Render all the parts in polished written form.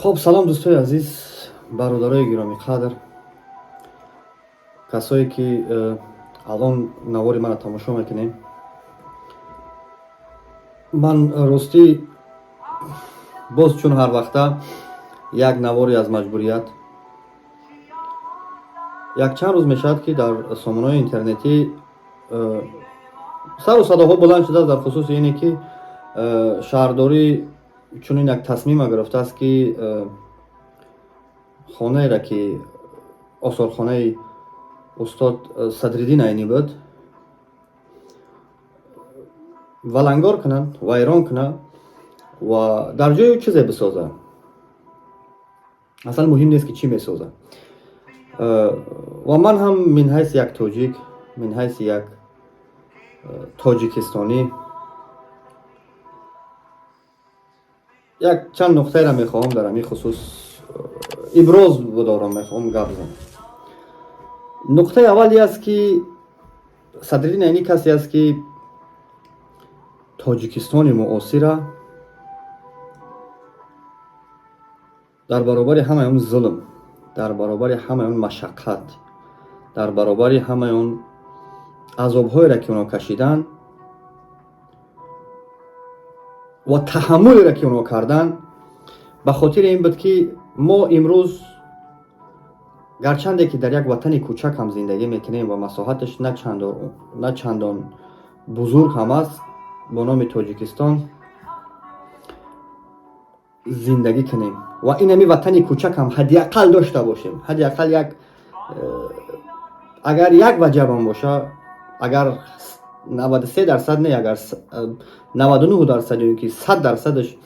Хоб, салом, дӯстои азиз, бародарои гиромиқадр, касое ки алон навори маро тамошо мекунем. Ман ростӣ боз, чун ҳар вақта, як навори аз маҷбурият. Якчанд рӯз мешавад, ки дар сомонаҳои интернетӣ сару садоҳо баланд шудааст дар хусуси ине, ки шаҳрдорӣ чунин як тасмима гирифтааст, ки хонаеро, ки осорхонаи устод Садриддин Айнӣ буд, валангор кунанд, вайрон кунанд ва дар ҷои ӯ чизе бисозанд. Аслан муҳим нест, ки чӣ месозад. Ва ман ҳам мин ҳайси як тоҷик, мин ҳайси як тоҷикистонӣ як чанд нуқтаеро мехоҳам дар ҳамин хусус иброз бидорам, мехоҳам гап занам. Нуқтаи аввале аст, ки Садриддин Айнӣ касе аст, ки Тоҷикистони муосира дар баробари ҳамаи он зулм, дар баробари ҳамаи он машаққат, дар баробари ҳамаи он азобҳоеро, ки онҳо кашиданд, ва таҳаммулеро, ки онҳо карданд, ба хотири ин буд, ки мо имрӯз, гарчанде ки дар як ватани кӯчак ҳам зиндагӣ мекунем ва масоҳаташ на чандон бузург ҳам аст, бо номи Тоҷикистон зиндагӣ кунем ва инами ватани кӯчак ҳам ҳадди ақал дошта бошем, ҳадди ақал як агар як ваҷабам боша, агар 93% не, агар 99% ё ин ки 100%-аш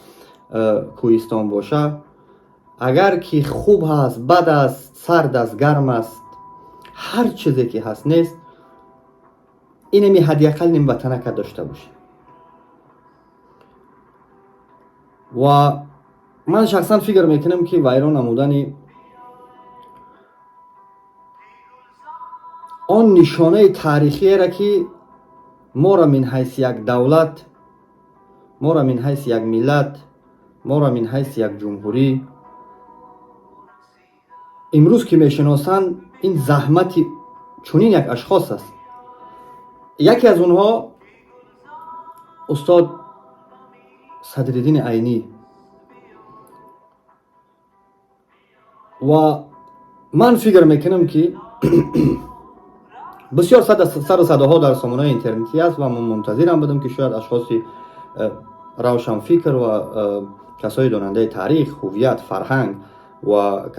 кӯҳистон боша, агар ки хуб ҳаст, бад аст, сард аст, гарм аст, ҳар чизе ки ҳаст нест, инами ҳадди ақал ним ватанака дошта бошем. Ва ман шахсан фикр мекунам, ки вайрон намудани он нишонаи таърихиеро, ки моро мин ҳайси як давлат, моро мин ҳайси як миллат, моро мин ҳайси як ҷумҳурӣ имрӯз ки мешиносанд, ин заҳмати чунин як ашхос аст. Яке аз онҳо устод Садриддини Айнӣ. Ва ман фикр мекунам, ки бисёр сару садоҳо дар сомонаҳои интернетӣ аст ва ман мунтазирам будам, ки шояд ашхоси равшанфикр ва касои донандаи таърих, ҳувият, фарҳанг ва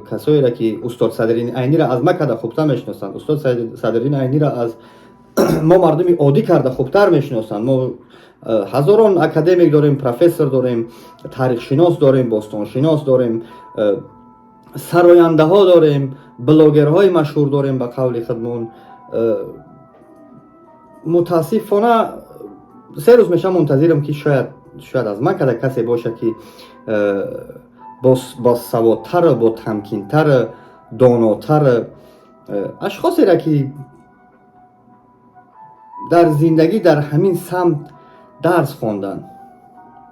касоеро, ки устод Садриддини Айниро аз ма карда хубтар мешиносанд, устод Садриддини Айниро аз мо мардуми оддӣ карда хубтар мешиносанд. Мо ҳазорон академик дорем, профессор дорем, таърихшинос дорем, бостоншинос дорем, сарояндаҳо дорем, блогерҳои машҳур дорем. Ба қавли худмон, мутаассифона, 3 рӯз мешавам, мунтазирам, ки шояд аз ман када касе бошад, ки босаводтар, ботамкинтар, донотар, ашхосеро, ки дар зиндагӣ дар ҳамин самт дарс хонданд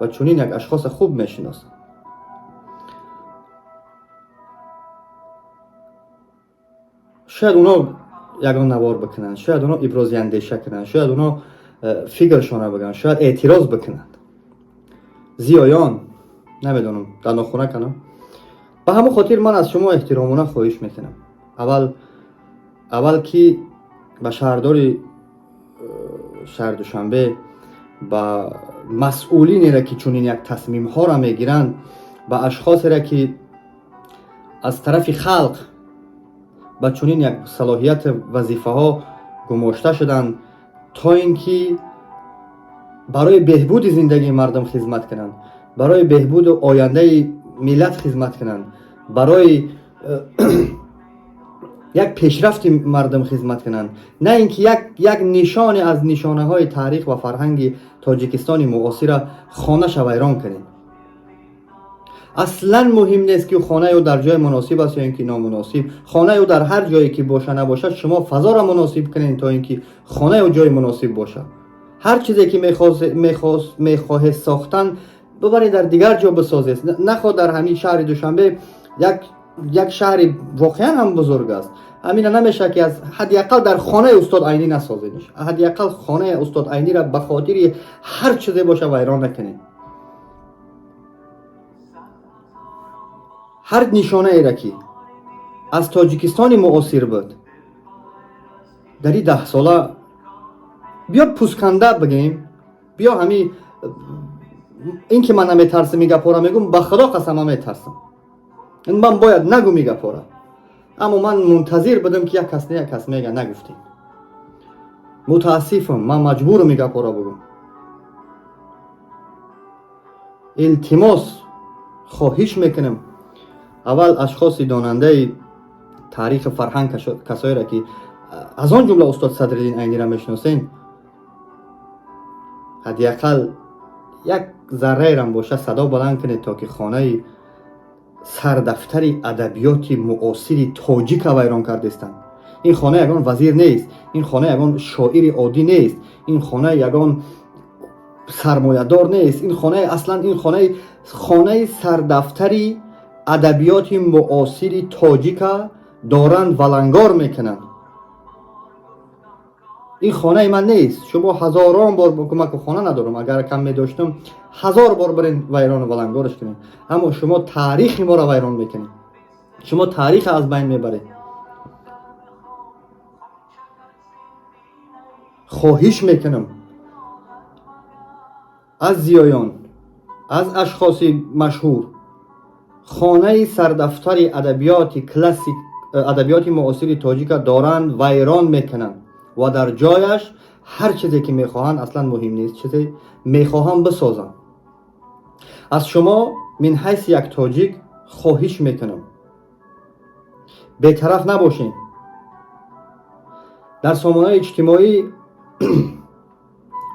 ва чунин як ашхоса хуб мешиносанд, шояд онҳо ягон навор бикунанд, шояд онҳо ибрози андеша кунанд, шояд онҳо фикршона бигӯянд, шояд эътироз бикунанд. Зиёён намедонам, дар нохуна канам. Ба ҳамон хотир ман аз шумо эҳтиромона хоҳиш мекунам, аввал ки ба шаҳрдори шаҳри Душанбе, ба масъулинеро, ки чунин як тасмимҳоро мегиранд, ба ашхосеро, ки аз тарафи халқ ба чунин як салоҳияти вазифаҳо гумошта шуданд, то ин ки барои беҳбуди зиндагии мардум хизмат кунанд, барои беҳбуду ояндаи миллат хизмат кунанд, барои як пешрафти мардум хизмат кунанд, на ин ки як нишоне аз нишонаҳои таърих ва фарҳанги Тоҷикистони муосира хонаша вайрон кунед. Аслан муҳим нест, ки хонаи ӯ дар ҷои муносиб аст ё ин ки номуносиб. Хонаи ӯ дар ҳар ҷое ки боша набошад, шумо фазоро муносиб кунед, то ин ки хонаи ӯ ҷои муносиб бошад. Ҳар чизе ки мехоҳед сохтан. Бибаред, дар дигар ҷо бисозед. Нахоҳ дар ҳамин шаҳри Душанбе, як шаҳри воқеан ҳам бузург аст, ҳамина намешавад, ки аз ҳадди ақал дар хонаи устод Айнӣ насозедш. Ҳадди ақал хонаи устод Айниро ба хотири ҳар чизе боша вайрон накунед. Ҳар нишонаеро, ки аз Тоҷикистони муосир буд дар ин 10 сола, биё пусканда бигем, биё ҳами ин ки ман наметарсим, ин гапҳоро мегӯм. Ба Худо қасам, ман метарсам, ман бояд нагӯм ин гапҳоро, аммо ман мунтазир будам, ки як кас не, як кас мега, нагуфтем. Мутаассифам, ман маҷбурам ин гапҳоро бигӯм. Илтимос, хоҳиш мекунам, аввал ашхоси донандаи таърихи фарҳанг, касоеро, ки аз он ҷумла устод Садриддин Айниро мешиносем, ҳадди ақал як зарраерам боша садо баланд кунед, то ки хонаи сардафтари адабиёти муосири тоҷика вайрон кардестанд. Ин хона ягон вазир нест, ин хона ягон шоири оддӣ нест, ин хона ягон сармоядор нест. Ин хонаи аслан, ин хонаи сардафтари адабиёти муосири тоҷика доранд валангор мекунанд. Ин хонаи ман нест. Шумо ҳазорон бор кӯмаку хона надорам, агар кам медоштам, ҳазор бор бирен вайрону валангораш кунем, аммо шумо таърихи моро вайрон мекунед, шумо таъриха аз байн мебаред. Хоҳиш мекунам аз зиёён, аз ашхоси машҳур: хонаи сардафтари адабиёти классик, адабиёти муосири тоҷика доранд вайрон мекунанд ва дар ҷояш ҳар чизе ки мехоҳанд, аслан муҳим нест, чизе мехоҳам бисозам. Аз шумо мин ҳайси як тоҷик хоҳиш мекунам, бетараф набошед. Дар сомонаи иҷтимоӣ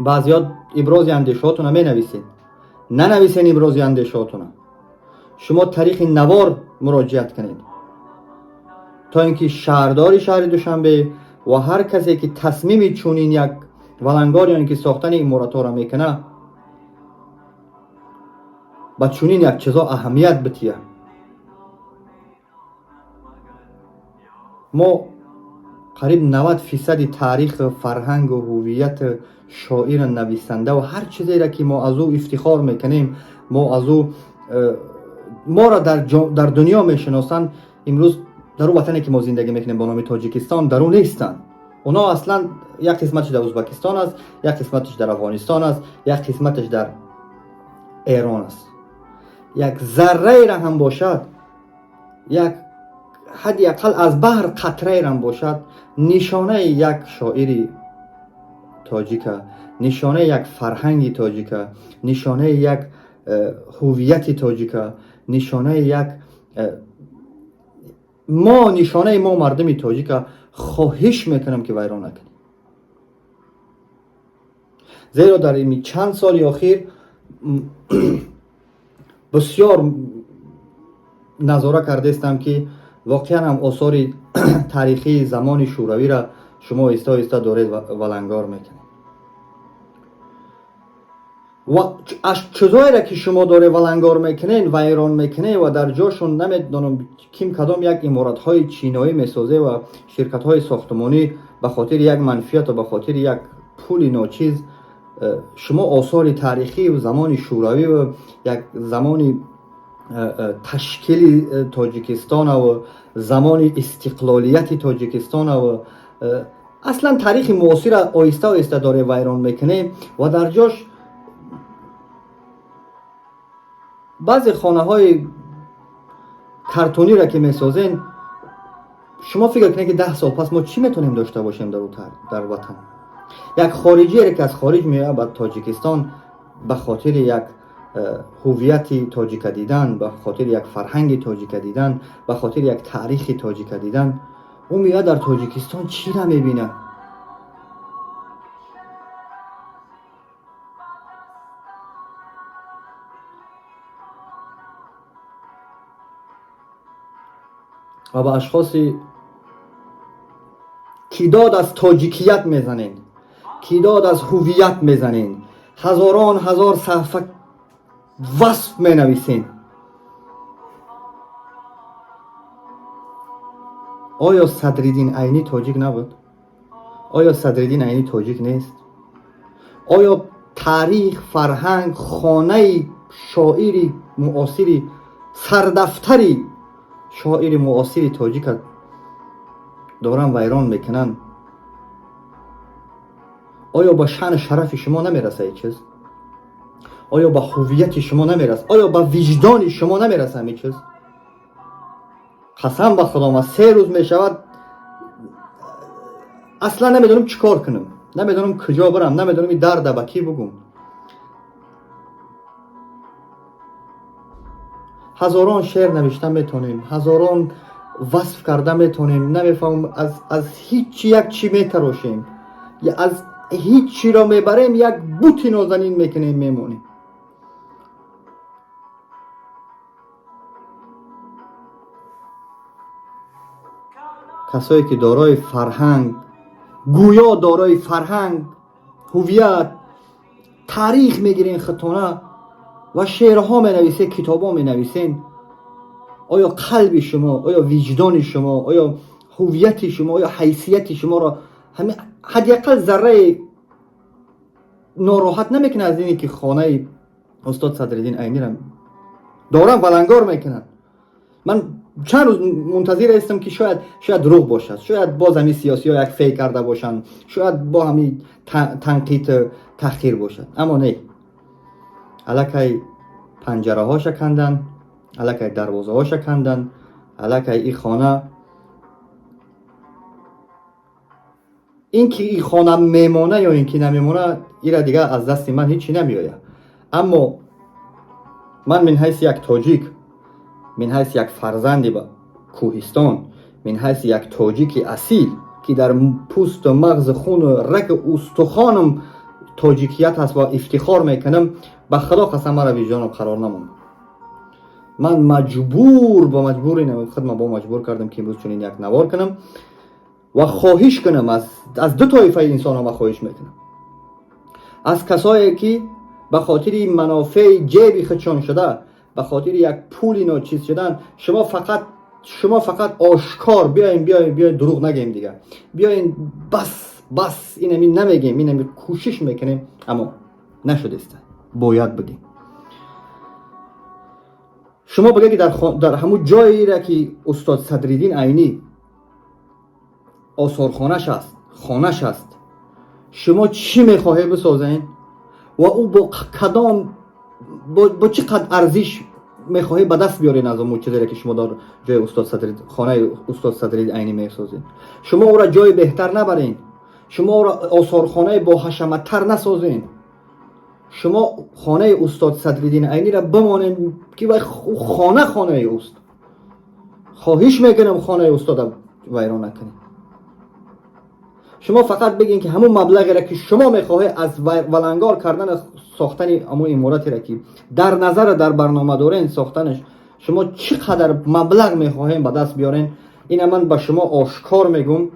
баъзиёт ибрози андешаҳотона менависед. Нанависен ибрози андешаҳотона, шумо тариқи навор муроҷиат кунед, то ин ки шаҳрдори шаҳри Душанбе ва ҳар касе, ки тасмими чунин як валангор ё ин ки сохтани иморатҳоро мекунад, ба чунин як чизо аҳамият бития. Мо қариб 90 фисади таъриху фарҳангу ҳуввияти шоиру нависанда ва ҳар чизеро, ки мо аз ӯ ифтихор мекунем, мо аз ӯ моро дар дунё мешиносанд, имрӯз дар ӯ ватане, ки мо зиндагӣ мекунем бо номи Тоҷикистон, дар ӯ нестанд. Онҳо аслан як қисматш дар Ӯзбакистон аст, як қисматш дар Афғонистон аст, як қисматш дар Эрон аст. Як зарраеро ҳам бошад, як ҳадди ақал аз баҳр қатраерам бошад, нишонаи як шоири тоҷика, нишонаи як фарҳанги тоҷика, нишонаи як ҳуввияти тоҷика, нишонаи як мо, нишонаи мо мардуми тоҷика, хоҳиш мекунам, ки вайрон накунем, зеро дар ими чанд соли охир бисёр назора кардаистам, ки воқеан ҳам осори таърихии замони шӯравиро шумо оҳиста оҳиста доред валангор мекунед. Ва аз чизоеро, ки шумо доред валангор мекунед, вайрон мекунед ва дар ҷошон намедонам ким кадом як иморатҳои чиноӣ месозе ва ширкатҳои сохтмонӣ ба хотири як манфиату ба хотири як пули ночиз шумо осори таърихии замони шӯравӣ ва як замони ташкили Тоҷикистонаву замони истиқлолияти Тоҷикистонаву аслан таърихи муосира оҳиста оҳиста доре вайрон мекунем ва дар ҷош баъзе хонаҳои картониро, ки месозен. Шумо фикр кунед, ки 10 сол пас мо чӣ метавонем дошта бошем дар ватан? Як хориҷиере, ки аз хориҷ меояд ба Тоҷикистон, ба хотири як ҳуввияти тоҷика дидан, ба хотири як фарҳанги тоҷика дидан, ба хотири як таърихи тоҷика дидан, ӯ меояд, дар Тоҷикистон чиро мебинад? Ва ба ашхоси ки дод аз тоҷикият мезанед, ки дод аз ҳуввият мезанед, ҳазорон ҳазор саҳфа. Васф менависен. Оё Садриддин Айнӣ тоҷик набуд? Оё Садриддин Айнӣ тоҷик нест? Оё таърих, фарҳанг, хонаи шоири муосири, сардафтари шоири муосири тоҷика доран вайрон мекунанд? Оё ба шаъну шарафи шумо намераса ин чиз? Оё ба ҳуввияти шумо намераса? Оё ба виҷдони шумо намераса ҳамин чиз? Қасам ба Худо, ман 3 рӯз мешавад, аслан намедонам чӣ кор кунам, намедонам куҷо барам, намедонам ин дарда ба кӣ бугум. Ҳазорон шеър навишта метонем, ҳазорон васф карда метонем, намефаҳмам, аз ҳичи як чӣ метарошем, аз ҳеҷ чиро мебарем, як бути нозанин мекунем, мемонем. Касое ки дорои фарҳанг, гӯё дорои фарҳанг, ҳуввият, таърих мегирен худтона ва шеърҳо менависен, китобҳо менависен, оё қалби шумо, оё виҷдони шумо, оё ҳуввияти шумо, оё ҳайсияти шуморо ҳадди ақал заррае нороҳат намекунад аз ине ки хонаи устод Садриддин Айнира дорам валангор мекунанд? Ман чанд рӯз мунтазир ҳастам, ки шояд дурӯғ бошад, шояд боз ҳамин сиёсиҳо як фейк карда бошанд, шояд бо ҳамин танқид, таҳқир бошад, аммо не, аллакай панҷараҳоша канданд, аллакай дарвозаҳоша канданд, аллакай ин хона, ин ки ин хона мемона ё ин ки намемона, ира дигар аз дасти ман ҳечи намеояд. Аммо ман мин ҳайси як тоҷик, мин ҳайси як фарзанди ба кӯҳистон, мин ҳайси як тоҷики асил, ки дар пӯсту мағзи, хуну раги устухонам тоҷикият ҳаст ва ифтихор мекунам, ба Худо қасам, мара виҷдонам қарор намонд. Ман маҷбур ба маҷбури худма бо маҷбур кардам, ки имрӯз чунин як навор кунам ва хоҳиш кунам аз ду тоифаи инсонҳо. Ман хоҳиш мекунам аз касое ки ба хотири манофеи ҷеби худшон шуда, ба хотири як пули ночиз шудан, шумо фақат ошкор биёем, биёем, биёем, дурӯғ нагем дигар, биёем, бас, бас, инами намегем, инами кӯшиш мекунем, аммо нашудеста, бояд бигем. Шумо бигӯед, ки дар ҳамун ҷоере ки устод Садриддин Айнӣ осорхонаш аст, хонаш аст, шумо чӣ мехоҳед бисозед ва ӯ бо кадом, бо чӣ қадр арзиш мехоҳед ба даст биёред аз он чизере, ки шумо дар ҷои устод Садрид, хонаи устод Садрид Айнӣ месозед? Шумо ӯро ҷои беҳтар набаред, шумо ӯро осорхонаи боҳашаматтар насозед, шумо хонаи устод Садриддин Айниро бимонед, ки вай хона хонаи ӯст. Хоҳиш мекунам, хонаи устода вайрон накунед. Шумо фақат бигин, ки ҳамун маблағеро, ки шумо мехоҳед аз валангор кардани сохтани ҳамун иморатеро, ки дар назар, дар барнома дорен сохтанаш, шумо чӣ қадар маблағ мехоҳем ба даст биёрен, ина ман ба шумо ошкор мегӯм.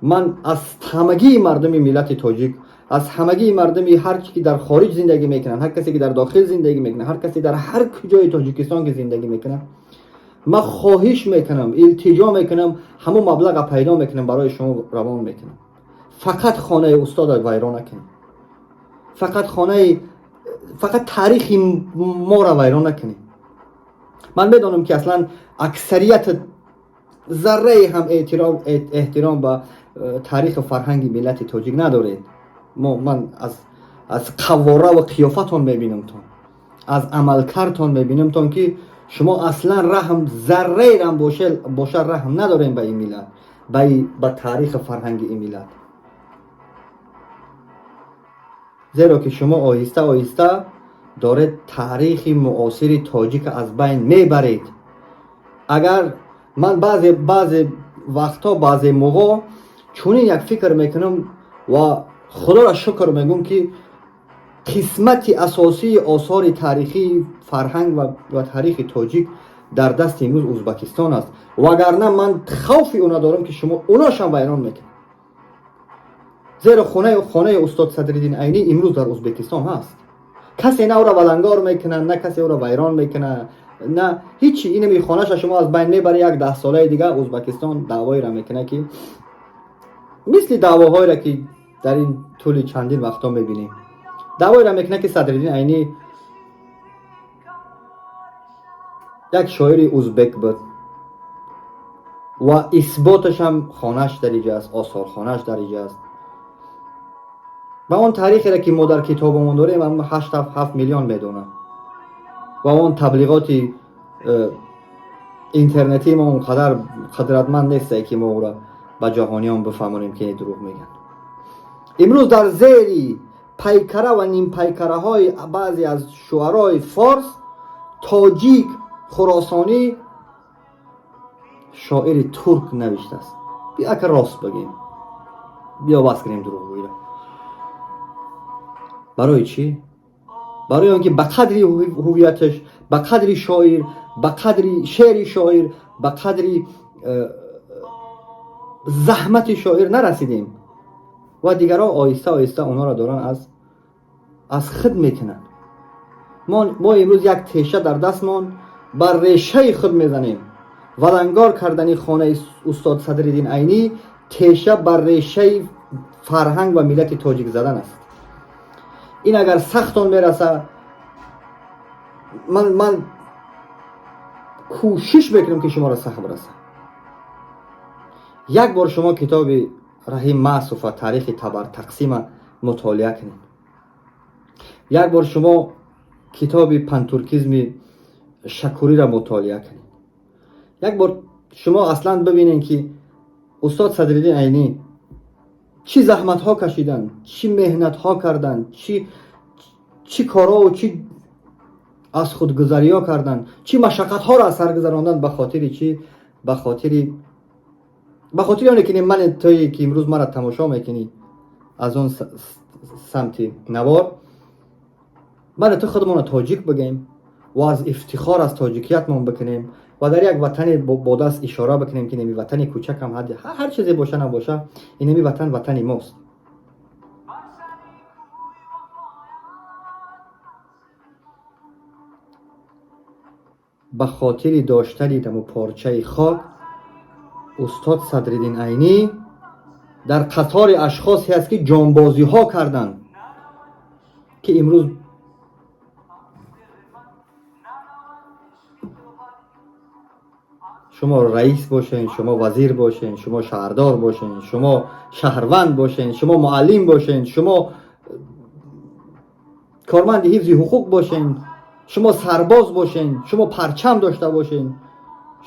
Ман аз ҳамагии мардуми миллати тоҷик, аз ҳамагии мардуми ҳар ки дар хориҷ зиндагӣ мекунанд, ҳар касе ки дар дохил зиндагӣ мекунад, ҳар касе дар ҳар куҷои Тоҷикистон ки зиндагӣ мекунад, ман хоҳиш мекунам, илтиҷо мекунам, ҳамун маблаға пайдо мекунам, барои шумо равон мекунам. Фақат хонаи устода вайрон накунед, фақат хонаи, фақат таърихи моро вайрон накунед. Ман медонам, ки аслан аксарият заррае ҳам эҳтиром ба таъриху фарҳанги миллати тоҷик надоред. Ман аз қавора ва қиёфатон мебинамтон, аз амалкардтон мебинамтон, ки шумо аслан раҳм, зарраерам боша, раҳм надорем ба ин миллат, ба таъриху фарҳанги ин миллат, зеро ки шумо оҳиста оҳиста доред таърихи муосири тоҷика аз байн мебаред. Агар ман баъзе вақтҳо, баъзе моҳо чунин як фикр мекунам ва Худоро шукр мегӯм, ки қисмати асосии осори таърихии фарҳанг ва таърихи тоҷик дар дасти имрӯз Узбакистон аст, вагарна ман хавфи она дорам, ки шумо уношам вайрон мекунед, зеро хонаи устод Садриддин Айнӣ имрӯз дар Узбекистон ҳаст. Касе на ӯро валангор мекунад, на касе ӯро вайрон мекунад, на ҳичи. Инами хонаша шумо аз байн мебарӣ, як 10 солаи дига Ӯзбекистон даъвоеро мекунад, ки мисли даъвоҳоеро, ки дар ин тӯли чандин вақтҳо мебинем, даъвоеро мекунад, ки Садриддин Айнӣ як шоири узбек буд ва исботашам хонаш дар иҷа аст, осорхонаш дар иҷа аст. Ва он таърихеро, ки мо дар китобамон дорем, 8-7 миллион медонад ва он таблиғоти интернетии мо он қадар қудратманд нестае, ки мо ӯро ба ҷаҳониён бифаҳмонем, ки дурӯғ мегӯянд. Имрӯз дар зери пайкара ва нимпайкараҳои баъзе аз шуарои форс, тоҷик, хуросонӣ шоири турк навиштааст. Биё, ака, рост бигем, биё, бас кунем дурӯғгӯиро. Барои чӣ? Барои он ки ба қадри ҳувияташ, ба қадри шоир, ба қадри шеъри шоир, ба қадри заҳмати шоир нарасидем ва дигарҳо оҳиста оҳиста онҳоро доранд аз худ мекунанд. Мо имрӯз як теша дар дастмон бар решаи худ мезанем. Валангор кардани хонаи устод Садриддин Айнӣ теша бар решаи фарҳанг ва миллати тоҷик задан аст. Ин агар сахтон мераса, ман кӯшиш мекунам, ки шуморо сахт бираса. Як бор шумо китоби Раҳим Маъсуфа «Таърихи Табартақсима» мутолиа кунед, як бор шумо китоби «Пантуркизми» Шакуриро мутолиа кунед, як бор шумо аслан бибинед, ки устод Садриддин Айнӣ чӣ заҳматҳо кашиданд, чӣ меҳнатҳо карданд, чӣ корҳову чӣ аз худгузариҳо карданд, чӣ машаққатҳоро аз сар гузаронданд. Ба хотири чӣ? Ба хотири оне ки ман, тое ки имрӯз маро тамошо мекунӣ аз он самти навор, ман ту худмонро тоҷик бигем ва аз ифтихор аз тоҷикиятмон бикунем ва дар як ватане бо даст ишора бикунем, ки инами ватани кӯчакам, ҳар чизе боша набоша, инами ватан ватани мост. Ба хотири доштани даму порчаи хок устод Садриддин Айнӣ дар қатори ашхосе аст, ки ҷонбозиҳо карданд, ки имрӯз шумо раис бошен, шумо вазир бошен, шумо шаҳрдор бошен, шумо шаҳрванд бошен, шумо муаллим бошен, шумо корманди ҳифзи ҳуқуқ бошен, шумо сарбоз бошен, шумо парчам дошта бошен,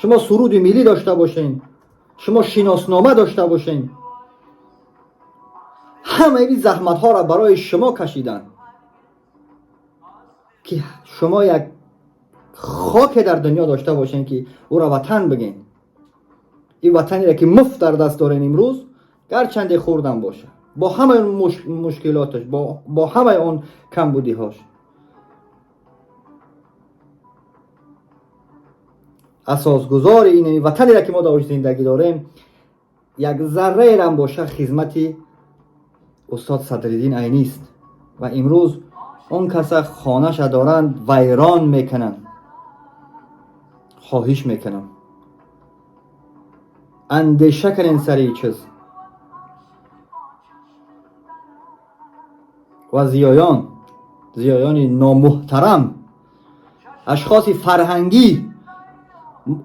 шумо суруди миллӣ дошта бошен, шумо шиноснома дошта бошен, ҳамаи ин заҳматҳоро барои шумо кашиданд, ки шумо як хоке дар дунё дошта бошен, ки ӯро ватан биген. Ин ватанеро, ки муфт дар даст дорен имрӯз, гарчанде хурдам боша, бо ҳамаи он мушкилоташ, бо ҳамаи он камбудиҳош, асосгузори ин ватанеро, ки мо дар зиндагӣ дорем, як зарраерам боша, хизмати устод Садриддин Айнист. Ва имрӯз он каса хонаша доранд вайрон мекунанд. Хоҳиш мекунам, андеша кунен сари чиз. Ва зиёён, зиёёни номуҳтарам, ашхоси фарҳангӣ,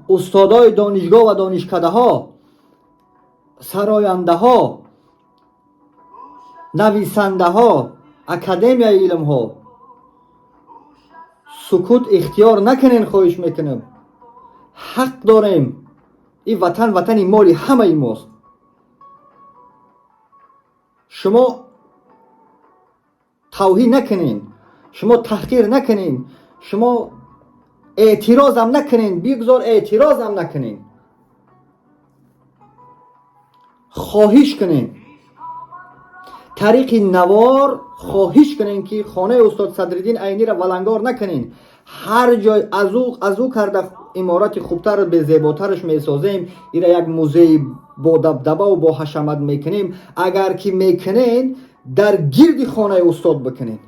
устодои донишгоҳ ва донишкадаҳо, сарояндаҳо, нависандаҳо, Академияи илмҳо, сукут ихтиёр накунен, хоҳиш мекунам. Ҳақ дорем, ин ватан ватани моли ҳамаи мост. Шумо тавҳин накунен, шумо таҳқир накунен, шумо эътирозам накунен, бигзор эътирозам накунен, хоҳиш кунен, тариқи навор хоҳиш кунен, ки хонаи устод Садриддин Айниро валангор накунен. Ҳар ҷой аз ӯ карда иморати хубтару безеботараш месозем, ира як музеи бо дабдабаву бо ҳашамат мекунем. Агар ки мекунен, дар гирди хонаи устод бикунед.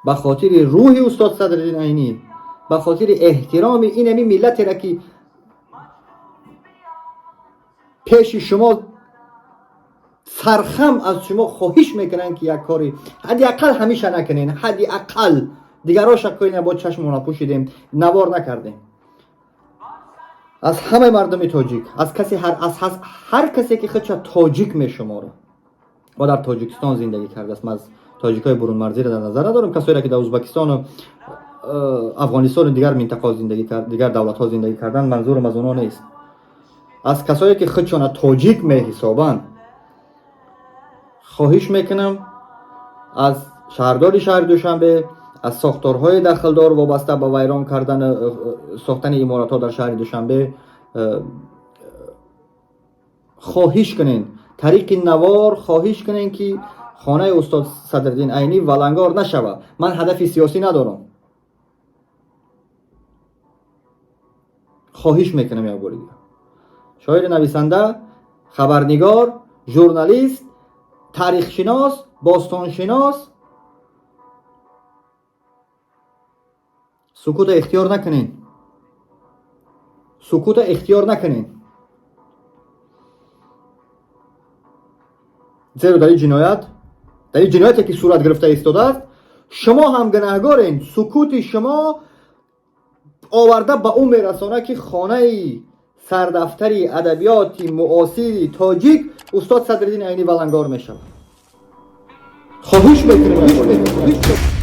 Ба хотири рӯҳи устод Садриддин Айнӣ, ба хотири эҳтироми инами миллатеро ки пеши шумо сархам аз шумо хоҳиш мекунанд, ки як кори ҳадди ақал ҳамеша накунен, ҳадди ақал дигароша кунен. Бо чашмона пӯшидем, навор накардем. Аз ҳамаи мардуми тоҷик, аз касе, аз ҳар касе ки худша тоҷик мешуморад ва дар Тоҷикистон зиндагӣ кардааст, ман аз тоҷикҳои бурунмарзиро дар назар надорам, касоеро ки дар Узбакистону Афғонистону дигар минтақаҳо зиндагӣ, дигар давлатҳо зиндагӣ карданд, манзурам аз онҳо нест. Аз касое ки худшона тоҷик меҳисобанд хоҳиш мекунам, аз шаҳрдори шаҳри Душанбе, аз сохторҳои дахлдор вобаста ба вайрон кардан, сохтани иморатҳо дар шаҳри Душанбе хоҳиш кунед, тариқи навор хоҳиш кунед, ки хонаи устод Садриддин Айнӣ валангор нашавад. Ман ҳадафи сиёсӣ надорам. Хоҳиш мекунам як бори дигар, шоири, нависанда, хабарнигор, журналист, таърихшинос, бостоншинос, сукута ихтиёр накунед, сукута ихтиёр накунед, зеро дар ин ҷиноят, дар ин ҷинояте ки сурат гирифта истодааст, шумо ҳам гунаҳгорен. Сукути шумо оварда ба ӯ мерасонад, ки хонаи сардафтари адабиёти муосири тоҷик устод Садриддин Айнӣ валангор мешавад. Хоҳиш мекунем.